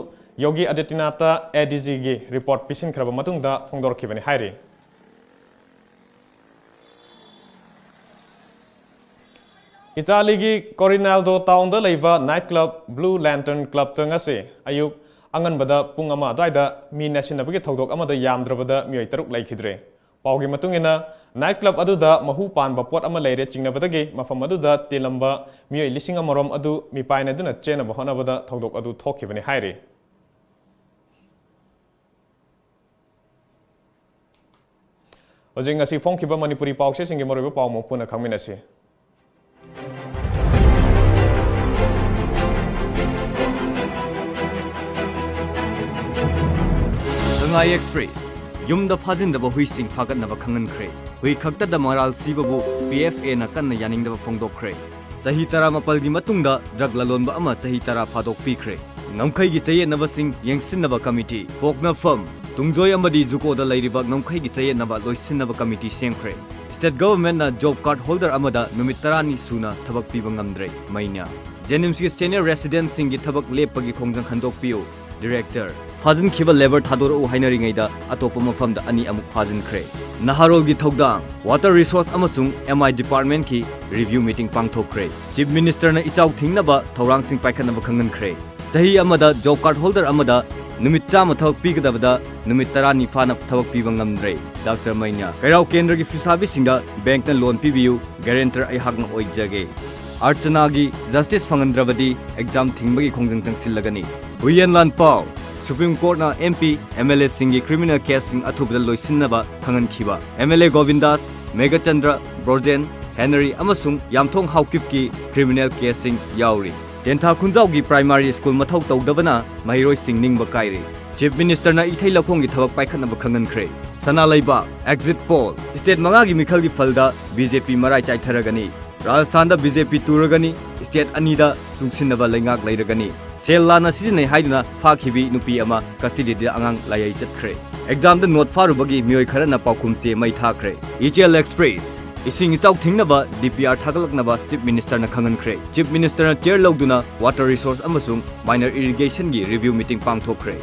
ꯌꯣꯒꯤ ꯑꯥꯗꯤꯇ꯭ꯌꯅꯥꯊꯇ ADGꯒꯤ report ꯄꯤꯁꯤꯟꯈ꯭ꯔꯕ ꯃꯇꯨꯡꯗ ꯐꯣꯡꯗꯣꯔꯛꯈꯤꯕꯅꯤ ꯍꯥꯏꯔꯤ꯫ ꯏꯇꯥꯂꯤꯒꯤ ꯀꯣꯔꯤꯅꯥꯜꯗꯣ ꯇꯥꯎꯟꯗ ꯂꯩꯕ night club Blue Lantern Clubꯇ ꯉꯁꯤ ꯑꯌꯨꯛ ꯑꯉꯟꯕꯗ ꯄꯨꯡ ꯑꯃ ꯑꯗꯨꯋꯥꯏꯗ ꯃꯤ ꯅꯦꯠꯁꯤꯟꯅꯕꯒꯤ ꯊꯧꯗꯣꯛ ꯑꯃꯗ ꯌꯥꯝꯗ꯭ꯔꯕꯗ ꯃꯤꯑꯣꯏ ꯇꯔꯨꯛ ꯂꯩꯈꯤꯗ꯭ꯔꯦ꯫ ꯄꯥꯎꯒꯤ ꯃꯇꯨꯡ ꯏꯟꯅ, night club ꯑꯗꯨꯗ ꯃꯍꯨ ꯄꯥꯟꯕ ꯄꯣꯠ ꯑꯃ ꯂꯩꯔꯦ ꯆꯤꯡꯅꯕꯗꯒꯤ ꯃꯐꯝ ꯑꯗꯨꯗ ꯇꯤꯜꯂꯝꯕ ꯃꯤꯑꯣꯏ ꯂꯤꯁꯤꯡ ꯑꯃꯔꯣꯝ ꯑꯗꯨ ꯃꯤꯄꯥꯏꯅꯗꯨꯅ ꯆꯦꯟꯅꯕ ꯍꯣꯠꯅꯕꯗ ꯊꯧꯗꯣꯛ ꯑꯗꯨ ꯊꯣꯛꯈꯤꯕꯅꯤ ꯍꯥꯏꯔꯤ꯫ ꯍꯧꯖꯤꯛ ꯉꯁꯤ ꯐꯣꯡꯈꯤꯕ ꯃꯅꯤꯄꯨꯔꯤ ꯄꯥꯎꯆꯦꯁꯤꯡꯒꯤ ꯃꯔꯨꯑꯣꯏꯕ ꯄꯥꯎ ꯑꯃꯨꯛ ꯄꯨꯟꯅ ꯈꯪꯃꯤꯟꯅꯁꯤ꯫ ꯁꯉꯥꯏ ꯑꯦꯛꯁꯄ꯭ꯔꯦꯁ, ꯌꯨꯝꯗ ꯐꯥꯖꯤꯟꯗꯕ ꯍꯨꯏꯁꯤꯡ ꯐꯥꯒꯠꯅꯕ ꯈꯪꯍꯟꯈ꯭ꯔꯦ꯫ ꯍꯨꯏ ꯈꯛꯇꯗ ꯃꯔꯥꯜ ꯁꯤꯕꯕꯨ PFAꯅ ꯀꯟꯅ ꯌꯥꯅꯤꯡꯗꯕ ꯐꯣꯡꯗꯣꯛꯈ꯭ꯔꯦ꯫ ꯆꯍꯤ ꯇꯔꯥꯃꯥꯄꯜꯒꯤ ꯃꯇꯨꯡꯗ drug ꯂꯂꯣꯟꯕ ꯑꯃ ꯆꯍꯤ ꯇꯔꯥ ꯐꯥꯗꯣꯛꯄꯤꯈ꯭ꯔꯦ꯫ ꯉꯝꯈꯩꯒꯤ ꯆꯌꯦꯠꯅꯕꯁꯤꯡ ꯌꯦꯡꯁꯤꯟꯅꯕ ꯀꯃꯤꯇꯤ, ꯄꯣꯛꯅꯐꯝ, ꯇꯨꯡꯖꯣꯏ ꯑꯃꯗꯤ ꯖꯨꯀꯣꯗ ꯂꯩꯔꯤꯕ ꯉꯝꯈꯩꯒꯤ ꯆꯌꯦꯠꯅꯕ ꯂꯣꯏꯁꯤꯟꯅꯕ ꯀꯃꯤꯇꯤ ꯁꯦꯝꯈ꯭ꯔꯦ꯫ State Governmentꯅ job card holder ꯑꯃꯗ ꯅꯨꯃꯤꯠ ꯇꯔꯥꯅꯤ ꯁꯨꯅ ꯊꯕꯛ ꯄꯤꯕ ꯉꯝꯗ꯭ꯔꯦ꯫ ꯃꯩꯅ JNIMSꯀꯤ senior residentꯁꯤꯡꯒꯤ ꯊꯕꯛ ꯂꯦꯞꯄꯒꯤ ꯈꯣꯡꯖꯪ ꯍꯟꯗꯣꯛꯄꯤꯌꯨ꯫ Director, ꯐꯥꯖꯤꯟꯈꯤꯕ labour ꯊꯥꯗꯣꯔꯛꯎ ꯍꯥꯏꯅꯔꯤꯉꯩꯗ ꯑꯇꯣꯞꯄ ꯃꯐꯝꯗ ꯑꯅꯤ ꯑꯃꯨꯛ ꯐꯥꯖꯤꯟꯈ꯭ꯔꯦ꯫ ꯅꯍꯥꯔꯣꯜꯒꯤ ꯊꯧꯗꯥꯡ, Water Resource ꯑꯃꯁꯨꯡ MI departmentꯀꯤ review meeting ꯄꯥꯡꯊꯣꯛꯈ꯭ꯔꯦ꯫ Chief Ministerꯅ ꯏꯆꯥꯎ ꯊꯤꯡꯅꯕ ꯊꯧꯔꯥꯡꯁꯤꯡ ꯄꯥꯏꯈꯠꯅꯕ ꯈꯪꯍꯟꯈ꯭ꯔꯦ꯫ ꯆꯍꯤ ꯑꯃꯗ job card holder ꯑꯃꯗ ꯅꯨꯃꯤꯠ ꯆꯥꯝꯃ ꯊꯕꯛ ꯄꯤꯒꯗꯕꯗ ꯅꯨꯃꯤꯠ ꯇꯔꯥꯅꯤ ꯐꯥꯅ ꯊꯕꯛ ꯄꯤꯕ ꯉꯝꯗ꯭ꯔꯦ꯫ Doctor ꯃꯩꯅ, ꯀꯩꯔꯥꯎ ꯀꯦꯟꯗ꯭ꯔꯒꯤ ꯐꯤꯁꯥꯕꯤꯁꯤꯡꯗ bankꯅ loan ꯄꯤꯕꯤꯌꯨ, guarantor ꯑꯩꯍꯥꯛꯅ ꯑꯣꯏꯖꯒꯦ꯫ ꯑꯔꯆꯅꯥꯒꯤ justice ꯐꯪꯍꯟꯗ꯭ꯔꯕꯗꯤ exam ꯊꯤꯡꯕꯒꯤ ꯈꯣꯡꯖꯪ ꯆꯪꯁꯤꯜꯂꯒꯅꯤ꯫ ꯍꯨꯏꯌꯦꯟ ꯂꯥꯟ ꯄꯥꯎ, Supreme Courtꯅ MP, MLAꯁꯤꯡꯒꯤ criminal caseꯁꯤꯡ ꯑꯊꯨꯕꯗ ꯂꯣꯏꯁꯤꯟꯅꯕ ꯈꯪꯍꯟꯈꯤꯕ꯫ MLA ꯒꯣꯕꯤꯟꯗꯥꯁ, ꯃꯦꯘꯆꯟꯗ꯭ꯔ, ꯕ꯭ꯔꯣꯖꯦꯟ, ꯍꯦꯅꯔꯤ ꯑꯃꯁꯨꯡ ꯌꯥꯝꯊꯣꯡ ꯍꯥꯎꯀꯤꯞꯀꯤ criminal caseꯁꯤꯡ ꯌꯥꯎꯔꯤ꯫ ꯇꯦꯟꯊꯥ ꯈꯨꯟꯖꯥꯎꯒꯤ primary school ꯃꯊꯧ ꯇꯧꯗꯕꯅ ꯃꯍꯩꯔꯣꯏꯁꯤꯡ ꯅꯤꯡꯕ ꯀꯥꯏꯔꯦ꯫ Chief Ministerꯅ ꯏꯊꯩ ꯂꯧꯈꯣꯡꯒꯤ ꯊꯕꯛ ꯄꯥꯏꯈꯠꯅꯕ ꯈꯪꯍꯟꯈ꯭ꯔꯦ꯫ ꯁꯅꯥ ꯂꯩꯕꯥꯛ, exit poll, state ꯃꯉꯥꯒꯤ ꯃꯤꯈꯜꯒꯤ ꯐꯜꯗ BJP ꯃꯔꯥꯏ ꯆꯥꯏꯊꯔꯒꯅꯤ꯫ ꯔꯥꯖꯁꯊꯥꯟꯗ BJP ꯇꯨꯔꯒꯅꯤ, state ꯑꯅꯤꯗ ꯆꯨꯡꯁꯤꯟꯅꯕ ꯂꯩꯉꯥꯛ ꯂꯩꯔꯒꯅꯤ꯫ ꯁꯦꯜ ꯂꯥꯟꯅ ꯁꯤꯖꯤꯟꯅꯩ ꯍꯥꯏꯗꯨꯅ ꯐꯥꯈꯤꯕꯤ ꯅꯨꯄꯤ ꯑꯃ custodyꯗ ꯑꯉꯥꯡ ꯂꯥꯌꯩ ꯆꯠꯈ꯭ꯔꯦ꯫ ꯑꯦꯛꯖꯥꯝꯗ ꯅꯣꯠ ꯐꯥꯔꯨꯕꯒꯤ ꯃꯤꯑꯣꯏ ꯈꯔꯅ ꯄꯥꯎꯈꯨꯝ ꯆꯦ ꯃꯩ ꯊꯥꯈ꯭ꯔꯦ꯫ ꯏꯆꯦꯜ ꯑꯦꯛꯁꯄ꯭ꯔꯦꯁ, ꯏꯁꯤꯡ ꯏꯆꯥꯎ ꯊꯤꯡꯅꯕ ꯗꯤ ꯄꯤ ꯑꯥꯔ ꯊꯥꯒꯠꯂꯛꯅꯕ ꯆꯤꯐ ꯃꯤꯅꯤꯁꯇꯔꯅ ꯈꯪꯍꯟꯈ꯭ꯔꯦ꯫ ꯆꯤꯐ ꯃꯤꯅꯤꯁꯇꯔꯅ ꯆꯤꯌꯔ ꯂꯧꯗꯨꯅ ꯋꯥꯇꯔ ꯔꯤꯁꯣꯔꯁ ꯑꯃꯁꯨꯡ ꯃꯥꯏꯅꯔ ꯏꯔꯤꯒꯦꯁꯟꯒꯤ ꯔꯤꯚ꯭ꯌꯨ ꯃꯤꯇꯤꯡ ꯄꯥꯡꯊꯣꯛꯈ꯭ꯔꯦ꯫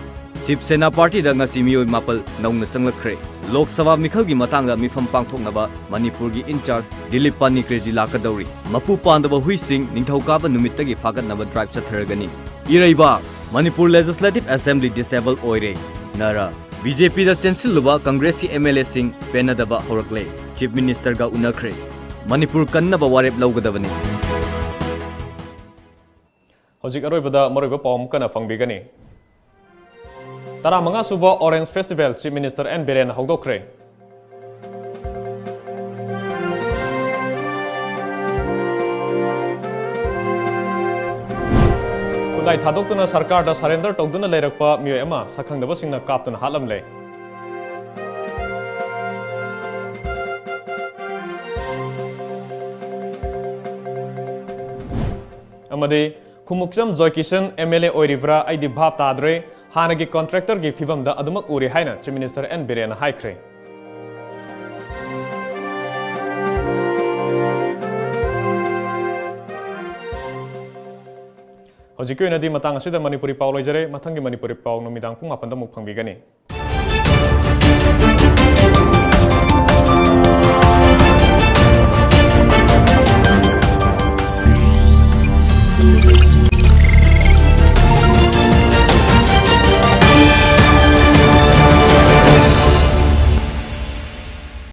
ꯁꯤꯕ ꯁꯦꯅꯥ ꯄꯥꯔꯇꯤꯗ ꯉꯁꯤ ꯃꯤꯑꯣꯏ ꯃꯥꯄꯜ ꯅꯧꯅ ꯆꯪꯂꯛꯈ꯭ꯔꯦ꯫ ꯂꯣꯛ ꯁꯚꯥ ꯃꯤꯈꯜꯒꯤ ꯃꯇꯥꯡꯗ ꯃꯤꯐꯝ ꯄꯥꯡꯊꯣꯛꯅꯕ ꯃꯅꯤꯄꯨꯔꯒꯤ ꯏꯟꯆꯥꯔꯖ ꯗꯤꯂꯤꯞ ꯄꯥꯅꯤꯀ꯭ꯔꯦꯖꯤ ꯂꯥꯛꯀꯗꯧꯔꯤ꯫ ꯃꯄꯨ ꯄꯥꯟꯗꯕ ꯍꯨꯏꯁꯤꯡ ꯅꯤꯡꯊꯧꯀꯥꯕ ꯅꯨꯃꯤꯠꯇꯒꯤ ꯐꯥꯒꯠꯅꯕ ꯗ꯭ꯔꯥꯏꯚ ꯆꯠꯊꯔꯒꯅꯤ꯫ ꯏꯔꯩꯕꯥꯛ, ꯃꯅꯤꯄꯨꯔ ꯂꯦꯖꯤꯁꯂꯦꯇꯤꯚ ꯑꯦꯁꯦꯝꯕ꯭ꯂꯤ ꯗꯤꯁꯦꯕꯜ ꯑꯣꯏꯔꯦ꯫ ꯅꯔ, ꯕꯤ ꯖꯦ ꯄꯤꯗ ꯆꯦꯟꯁꯤꯜꯂꯨꯕ ꯀꯪꯒ꯭ꯔꯦꯁꯀꯤ ꯑꯦꯝ ꯑꯦꯜ ꯑꯦꯁꯤꯡ ꯄꯦꯟꯅꯗꯕ ꯍꯧꯔꯛꯂꯦ꯫ ꯆꯤꯐ ꯃꯤꯅꯤꯁꯇꯔꯒ ꯎꯅꯈ꯭ꯔꯦ꯫ ꯃꯅꯤꯄꯨꯔ ꯀꯟꯅꯕ ꯋꯥꯔꯦꯞ ꯂꯧꯒꯗꯕꯅꯤ꯫ ꯍꯧꯖꯤꯛ ꯑꯔꯣꯏꯕꯗ ꯃꯔꯨꯑꯣꯏꯕ ꯄꯥꯎ ꯑꯃꯨꯛꯀ ꯍꯟꯅ ꯐꯪꯕꯤꯒꯅꯤ꯫ ꯇꯔꯥꯃꯉꯥ ꯁꯨꯕ orange festival chief minister N ꯕꯤꯔꯦꯟꯅ ꯍꯧꯗꯣꯛꯈ꯭ꯔꯦ꯫ ꯈꯨꯠꯂꯥꯏ ꯊꯥꯗꯣꯛꯇꯨꯅ ꯁꯔꯀꯥꯔꯗ ꯁꯔꯦꯟꯗꯔ ꯇꯧꯗꯨꯅ ꯂꯩꯔꯛꯄ ꯃꯤꯑꯣꯏ ꯑꯃ ꯁꯛꯈꯪꯗꯕꯁꯤꯡꯅ ꯀꯥꯞꯇꯨꯅ ꯍꯥꯠꯂꯝꯂꯦ꯫ ꯑꯃꯗꯤ ꯈꯨꯃꯨꯛꯆꯝ ꯖꯣꯏꯀꯤꯁꯟ ꯑꯦꯝ ꯑꯦꯜ ꯑꯦ ꯑꯣꯏꯔꯤꯕ꯭ꯔꯥ? ꯑꯩꯗꯤ ꯚꯥꯞ ꯇꯥꯗ꯭ꯔꯦ꯫ ꯍꯥꯟꯅꯒꯤ ꯀꯣꯟꯇ꯭ꯔꯦꯛꯇꯔꯒꯤ ꯐꯤꯕꯝꯗ ꯑꯗꯨꯃꯛ ꯎꯔꯤ ꯍꯥꯏꯅ ꯆꯤꯐ ꯃꯤꯅꯤꯁꯇꯔ ꯑꯦꯟ ꯕꯤꯔꯦꯟꯅ ꯍꯥꯏꯈ꯭ꯔꯦ꯫ ꯍꯧꯖꯤꯛꯀꯤ ꯑꯣꯏꯅꯗꯤ ꯃꯇꯥꯡ ꯑꯁꯤꯗ ꯃꯅꯤꯄꯨꯔꯤ ꯄꯥꯎ ꯂꯣꯏꯖꯔꯦ꯫ ꯃꯊꯪꯒꯤ ꯃꯅꯤꯄꯨꯔꯤ ꯄꯥꯎ ꯅꯨꯃꯤꯗꯥꯡ ꯄꯨꯡ ꯃꯥꯄꯟꯗ ꯑꯃꯨꯛ ꯐꯪꯕꯤꯒꯅꯤ꯫